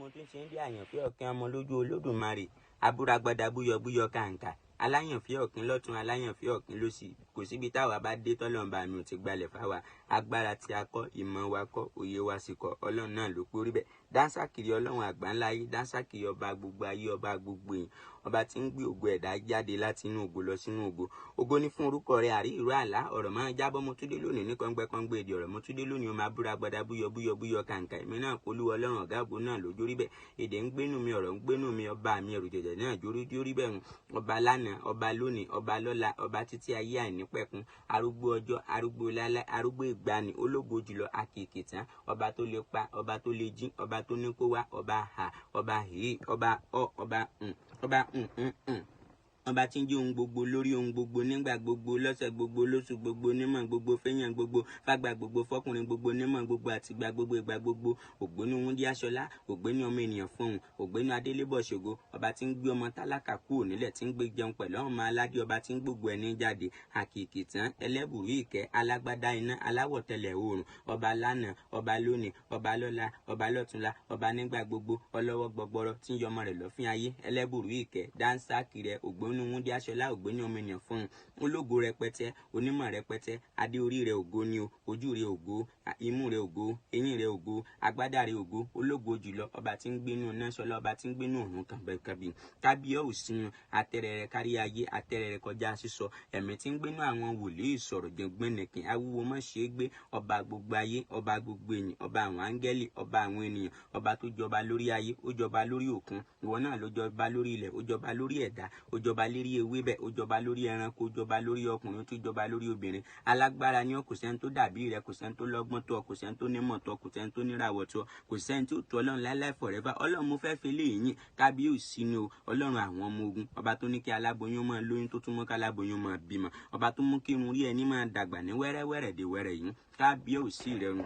Mo tún ṣe ń bí àyànfẹ́ ọ̀kẹ́ ọmọ lójú Olódùmarè, abúragbada búyọbúyọ kàǹkà, aláyànfẹ́ ọ̀kín lọ́tún, aláyànfẹ́ ọ̀kín lósì. Kò síbi táwa bá dé tọ́lọ́run mi ò ti gbalẹ̀ fáwa. Agbára tí a kọ́, ìmọ̀ wa kọ́, òye wa sì kọ́, Ọlọ́run náà ló pórí bẹ́ẹ̀. Dáńsákìrì Ọlọ́run àgbà ńlá ayé, dáńsákìrì ọba gbogbo ayé, ọba gbogbo èèyàn, ọba tí ń gbé ògo ẹ̀dá jáde láti inú ògo lọ sínú ògo. Ògo ní fún orúkọ rẹ̀. Àrí ìró àlá ọ̀rọ̀ máa ń jábọ́. Mo tún dé lónìí ní kọ́ngbẹ́kọ́ngbẹ́ èdè ọ̀rọ̀. Mo tún dé lónìí, ọmọ abúra gbada búyọ búyọ búyọ kàǹkà. Èmi náà polú Ọlọ́run ọ̀gá ògo náà lójórí bẹ́ẹ̀. Èdè ń gbénú mi, ọ̀rọ̀ ń gbénú mi, ọba mi ẹ̀rù jẹ̀jẹ̀ náà jórí jórí bẹ́ẹ̀. Ọba lánàá, ọba lónìí, ọba lọ́la, ọba títí ayé àìnípẹ̀kun, arúgbó ọjọ́, arúgbó lálẹ́, arúgbó ìgbani, ológo jùlọ, akìkì tán, ọba tó lè pa, ọba tó lè jí, ọba tó ní kó wá, ọba hà, ọba hì, ọba ọ, ọba ọba ọba tí ń jẹ́ ohun gbogbo lórí ohun gbogbo, nígbà gbogbo, lọ́sẹ̀ gbogbo, lóṣù gbogbo, nímọ̀ gbogbo, fẹ́yàn gbogbo, fàgbà gbogbo, fọkùnrin gbogbo, nímọ̀ gbogbo, àtìgbà gbogbo, ìgbà gbogbo. Ògbónú wúndí aṣọlá, ògbénu ọmọ ènìyàn fọhùn, ògbénu adélébọ̀ ṣògo, ọba tí ń gbé ọmọ tálákà kúrò nílẹ̀, tí ń gbé jẹun pẹ̀lú ọmọ aládé, ọba tí ń gbogbo ẹni jáde, àkìkì tán, ẹlẹ́bùrú ìkẹ́, alágbádá iná, aláwọ̀tẹ́lẹ̀ oòrùn, ọba lánàá, ọba lónìí, ọba lọ́la, ọba lọ́túnla, ọba nígbà gbogbo, ọlọ́wọ́ gbọgbọrọ tí ń yọmọ rẹ̀ lọ́fín ayé, ẹlẹ́bùrú ìkẹ́, dáńsákì rẹ̀, ògbónú wúndí aṣọlá, ògbéni ọmọ ènìyàn fún un, ológo rẹpẹtẹ, onímọ̀ rẹpẹtẹ, adé orí rẹ̀ ògo ni o, ojú rẹ̀ ògo, imú rẹ̀ ògo, eyín rẹ̀ ògo, agbádá rẹ̀ ògo, ológo jùlọ, ọba tí ń gbénú iná ṣọlá, ọba tí ń gbénú òrùn kànbẹ̀kànbì, kábíyọ̀ òsín, atẹ́rẹ̀ rẹ̀ kárí ayé, atẹ́rẹ̀ rẹ̀ kọjá sísọ, ẹ̀mí tí ń gbénú àwọn wòlíì sọ̀rọ̀ jẹ̀gbẹ́nìkìn, awúwo mọ́ ṣe é gbé, ọba gbogbo ayé, ọba gbogbo ènìyàn, ọba àwọn áńgẹ́lì, ọba àwọn ènìyàn, ọba tó jọba lórí ayé, ó jọba lórí òkun, ìwọ náà ló jọba lórí ilẹ̀, ó jọba lórí ẹ̀dá, ó jọba lérí ewébẹ̀, ó jọba lórí ẹranko, ó jọba lórí ọkùnrin, ó tún jọba lórí obìnrin. Alágbára ni ó, kò sẹ́ni tó dàbí rẹ̀, kò sẹ́ni tó lọ́gbọ́n tó ọ, kò sẹ́ni tó nímọ̀ tó ọ, kò sẹ́ni tó níràwọ̀ tó ọ, kò sẹ́ni tó tó Ọlọ́run láíláí forever. Ọlọ́run, mo fẹ́ fi eléyìí yìn, kábíyèsí ni o, Ọlọ́run àwọn ọmọ ogun, ọba tó ní kí aláboyún máa lóyún, tó tún mú kí aláboyún máa bímọ, ọba tó mú kí irun rí ẹni máa dàgbà ní wẹ́rẹ́wẹ́rẹ́ dé wẹ́rẹ́ yìí, kábíyèsí rẹ̀ nù.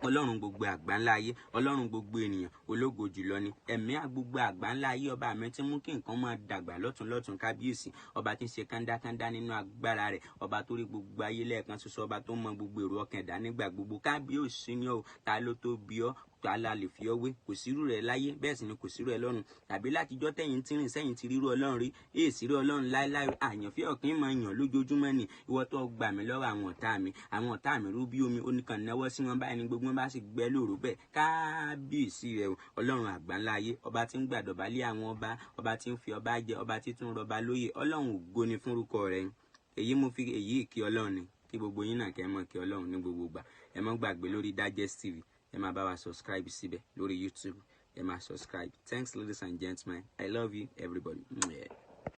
Ọlọ́run gbogbo àgbáńlá ayé, Ọlọ́run gbogbo ènìyàn, ológo jùlọ ni ẹ̀mí gbogbo àgbáńlá ayé, ọba mi tí mú kí nǹkan máa dàgbà lọ́tún lọ́tún, kábíyèsí, ọba tí ń ṣe kándákándá nínú agbára rẹ̀, ọba tó rí gbogbo ayé lẹ́ẹ̀kan ṣoṣo, ọba tó mọ gbogbo èrò ọkàn ẹ̀dá nígbà gbogbo, kábíyèsí ni ó. Ta ló tó bí ọ́? Ta la lè fi ọ́ wé? Kò sírú rẹ̀ láyé, bẹ́ẹ̀ sì ni kò sírú ẹ̀ lọ́run. Tàbí látijọ́ tẹ̀yìn tí rìn sẹ́yìn ti rírú Ọlọ́run rí, èsì rí Ọlọ́run láéláé. Àyànfẹ́ ọ̀kín máa yàn lójoojúmọ́ ni. Ìwọ tó gbà mí lọ́wọ́ àwọn ọ̀tá mi, àwọn ọ̀tá mi rú bí omi, oníkan náwó sí wọn báyìí ni gbogbo wọn bá sì gbẹ lóru bẹ́ẹ̀. Kábíyèsí rẹ̀ o, Ọlọ́run àgbáńlá ayé, ọba tí ń gbàdọ̀bálẹ̀ àwọn ọba, ọba tí ń fi ọba jẹ, ọba tí tún rọba lóyè. Ọlọ́run, ògo ni fúnrúkọ rẹ̀. Èyí mo fi èyí kí Ọlọ́run ni, kí gbogbo yín náà kẹ́ ẹ mọ̀ kí Ọlọ́run ní gbogbo ìgbà. Ẹ má gbàgbé lórí Digest TV, ẹ máa bá wa subscribe síbẹ̀ lórí YouTube, ẹ máa subscribe. Thanks, ladies and gentlemen. I love you, everybody. Yeah.